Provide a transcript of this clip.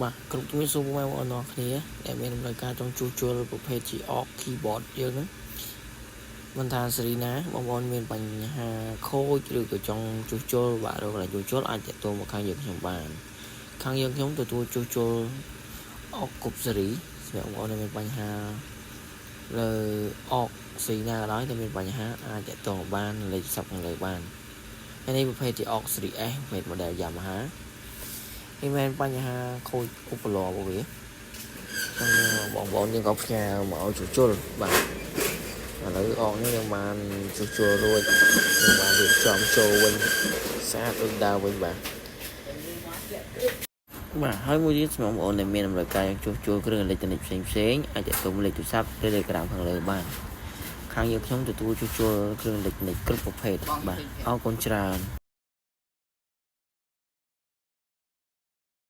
បាទគ្រប់ជំរាបសួរពុកម៉ែបងប្អូនទាំងអស់គ្នាដែលមានតម្រូវការចង់ជួសជុលប្រភេទជា aux keyboard យើងហ្នឹងមិនថាស៊េរីណាបងប្អូនមានបញ្ហាខូចឬក៏ចង់ជួសជុលបាទរកកន្លែងជួសជុលអាចទាក់ទងមកខាងយើងខ្ញុំបានខាងយើងខ្ញុំទទួលជួសជុល aux គ្រប់ស៊េរីសម្រាប់បងប្អូនដែលមានបញ្ហាលើ aux ស៊េរីណាក៏ដោយតែមានបញ្ហាអាចទាក់ទងបានលេខទូរស័ព្ទខាងលើបានហើយនេះប្រភេទជា aux series S ប្រភេទ model Yamaha នេះមែនបញ្ហាខូចឧបករណ៍របស់វាចឹងបងប្អូនយើងក៏ផ្ញើមកឲ្យជួសជុលបាទឥឡូវអកនេះយើងបានជួសជុលរួចយើងបានរៀបចំចូលវិញស្អាតដូចដើមវិញបាទបាទហើយមួយទៀតសម្រាប់បងប្អូនដែលមានតម្រូវការចង់ជួសជុលគ្រឿងអេឡិចត្រូនិកផ្សេងផ្សេងអាចទាក់ទងលេខទូរស័ព្ទ Telegram ខាងលើបានខាងយើងខ្ញុំទទួលជួសជុលគ្រឿងអេឡិចត្រូនិកគ្រប់ប្រភេទបាទអរគុណច្រើន។